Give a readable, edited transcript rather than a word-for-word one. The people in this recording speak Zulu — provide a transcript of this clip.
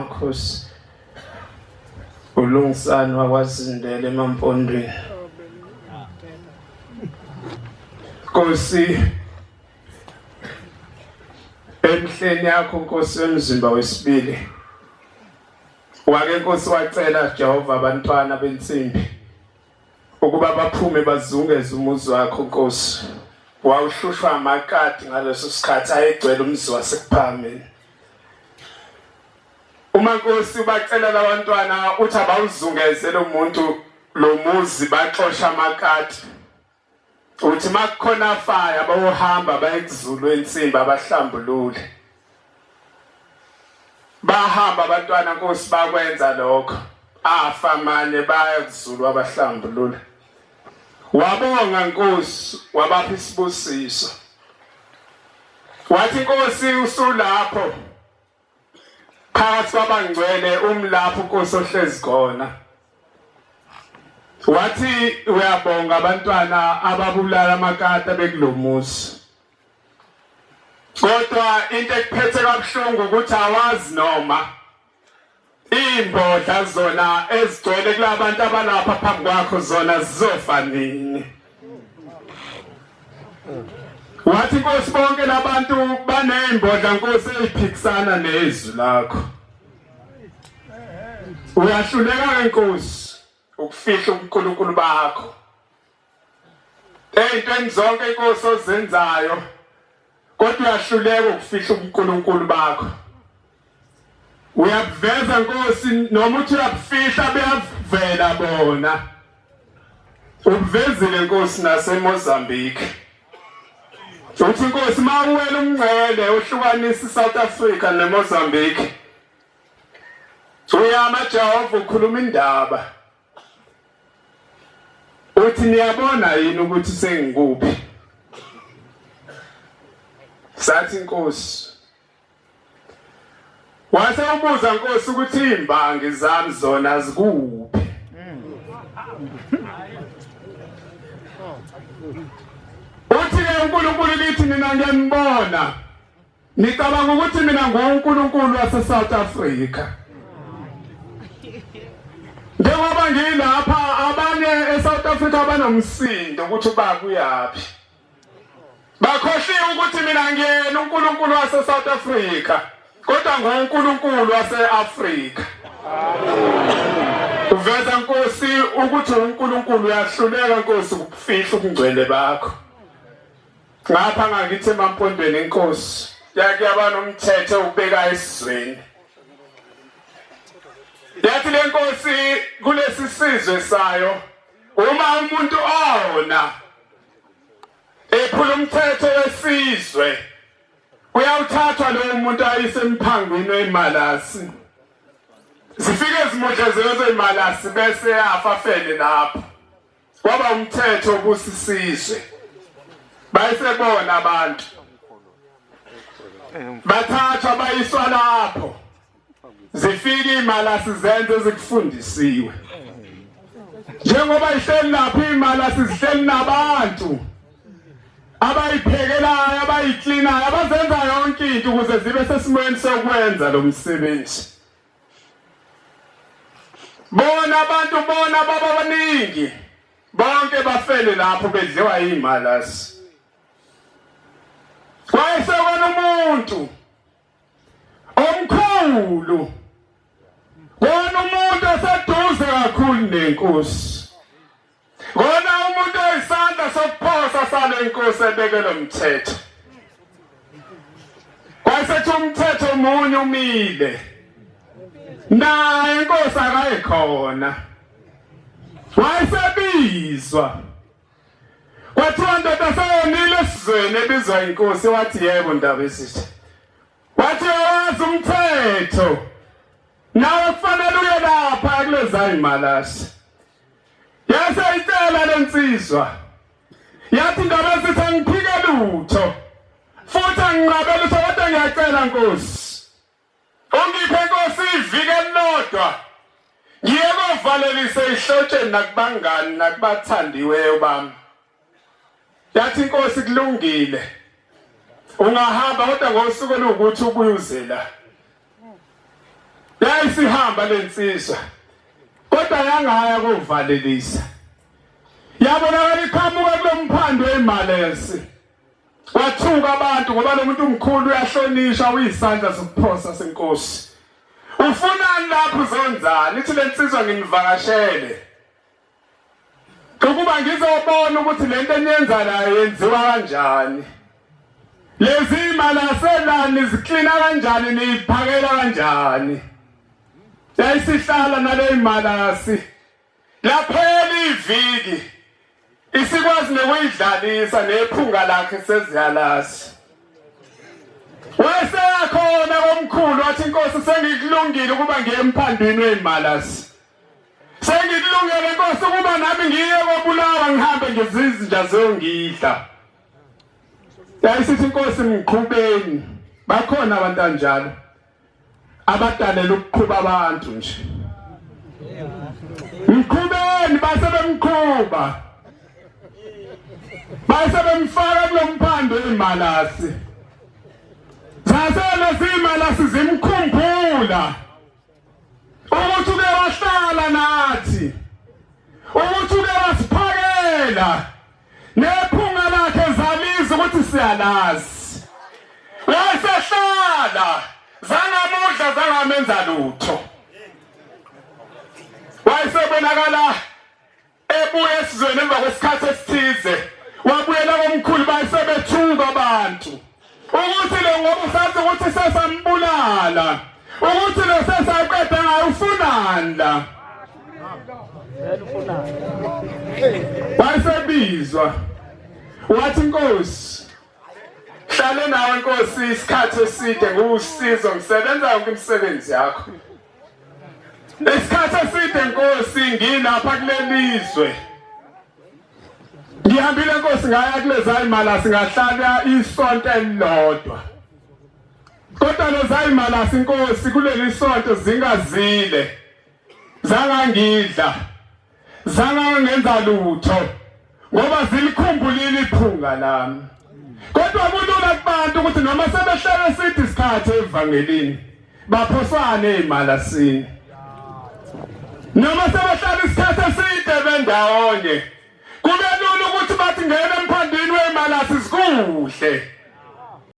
yamakhosi uLungisani wakwaZindela emaMpondweni. Nkosi, emhleni yakho Nkosi emzimba wesibili wake Nkosi wacela Jehova abantwana bensimbi ukuba baphume bazungeze umuzi wakho Nkosi. Wawuhlushwa amakati ngaleso sikhathi ayegcwele umuzi waseKuphakameni. Uma Nkosi ubacela labantwana uthi abawuzungeze lo muntu lo muzi baxosha amakati, uthi makukhona afayo abawohamba baye kuzulu ensimbi abahlambulule. Bahamba abantwana Nkosi bakwenza lokho, afa mane baya kuzulu abahlambulula. Wabonga Nkosi, wabapha isibusiso, wathi Nkosi usulapho phakathi kwabangcwele, umlapho Nkosi ohlezi khona. Wathi uyabonga abantwana ababulala amakata bekulomuzi, kodwa into ekuphethe kabuhlungu ukuthi awazi noma imbodla zona ezigcwele kulabantu abalapha phambi kwakho zona zizofa nini. Wathi Nkosi bonke labantu banezimbodla Nkosi eziphikisana nezwi lakho. Uyahluleka ke Nkosi ukufihla ubuNkulunkulu bakho ey'ntweni zonke inkosi ozenzayo, kodwa uyahluleka ukufihla ubuNkulunkulu bakho. Uyabuveza Nkosi, noma uthi uyabufihla buyavela bona. Ubuvezile Nkosi naseMozambique. Uthi Nkosi mawuwela umngcele ohlukanisa iSouth Africa neMozambique, uyama Jehova ukhuluma indaba, uthi niyabona yini ukuthi sengikuphi? Sathi Nkosi, wase ubuza Nkosi ukuthi imbangi zami zona zikuphi? Uthi ke uNkulunkulu kithi, mina ngiyanibona nicabanga ukuthi mina nguNkulunkulu wase South Africa. Njengoba ngilapha abanye eSouth Africa banomsindo ukuthi ubaba uyaphi. Bakhohliwe ukuthi mina ngiyena uNkulunkulu wase South Africa, kodwa nguNkulunkulu wase-Afrika. Uveza Nkosi ukuthi uNkulunkulu uyahluleka Nkosi ukufihla ubungcwele bakho. Ngapha ngakithi emaMpondweni inkosi yake yaba nomthetho ukubeka esizweni. Yathi le nkosi kulesi sizwe sayo uma umuntu ona ephula umthetho wesizwe uyawuthathwa lowo muntu ayise emphangwini wemalasi, zifike zimudlezelo zemalasi bese yafa fele lapho. Kwaba umthetho obusisizwe, bayisebona abantu bathathwa bayiswa lapho, zifike imalasi zenze ezikufundisiwe. Njengoba ihleli lapho imalasi zihleli nabantu abayiphekelayo, abayiklinayo, abazenza yonke into ukuze zibe sesimweni sokwenza lo msebenzi. Bona abantu bona baba baningi bonke bafele lapho bedliwa yimalasi. Kwayesekona umuntu omkhulu, kona umuntu oseduze kakhulu nenkosi, kona umuntu oyisandla sokuphosa sale inkosi ebekele umthetho. Kwasethi umthetho omunye umile naye inkosi akaye khona, wayesebizwa kwathiwa ndoda sewonile esizweni ebizwa inkosi. Wathi yebo ndaba esitha. Wathi uyawazi umthetho nawe, kufanele uye lapha kuleza imalasi. Yase icela lensizwa yathi ndaba esithi angiphike lutho futhi anginqabe lutho, kodwa ngiyacela Nkosi ungiphe Nkosi iviki elilodwa ngiye kovalelise ihlotsheni nakubangani nakubathandiweyo bami. Yathi inkosi kulungile, ungahamba kodwa ngosuku oluwukuthi ubuye uze la. Yayisihamba lensizwa kodwa yangaya kovalelisa. Yabonakala iqhamuka kulomphando wemalesi. Wathuka abantu ngoba lo muntu umkhulu uyahlonishwa uyisandla sokuphosa senkosi. Ufunani lapho uzonzani? Ithi lensizwa nginivakashele. Ukuba ngizobona ukuthi lento eniyenza la yenziwa kanjani. Lezi malaselani ziklina kanjani niyiphakela kanjani. Yayisihlala nale malasi. Laphela iviki isikwazi nokuyidlalisa nephunga lakhe seziyalazi. Wayeseyakhona komkhulu wathi inkosi sengikulungile ukuba ngiye emphandwini weyimalasi. Sengikulungele Nkosi ukuba nami ngiye kobulawa ngihambe ngezizinja ziyongidla. Yayisithi inkosi mqhubeni. Bakhona abantu anjalo abadalela ukuqhuba abantu nje. Mqhubeni base bemqhuba. Base bemfaka kulomphando imalasi. Zase lezi zimkhumbula. Ukuthi uke wahlala nathi, ukuthi uke wasiphakela nephunga lakhe zaliza ukuthi siyalazi. Wayesehlala zangamudla zangamenza lutho, wayesebonakala ebuya esizweni emva kwesikhathi esithize wabuyela komkhulu bayisebethuka abantu ukuthi lo ngoba usathi ukuthi sesambulala ukuthi lo sesaqeda ngaye ufunani la wayesebizwa wathi inkosi hlale nawe nkosi isikhathi eside ngusizo ngisebenza yonke imisebenzi yakho Isikhathi eside Nkosi ngilapha kulelizwe. Ngihambile Nkosi ngaya kulezayimala singahlala isonto elilodwa. Kodwa lezayimala sinkosi kuleli sonto zingazile. Zangangidla. Zangangenza lutho ngoba zilikhumbulile iphunga lami. Kodwa kulula kubantu ukuthi noma sebehlele sithi isikhathi evangelini baphosane ezimalasini. Noma sebehlala isikhathi eside bendawonye kube lula ukuthi bathi ngena emphandwini wemalasi sikuhle.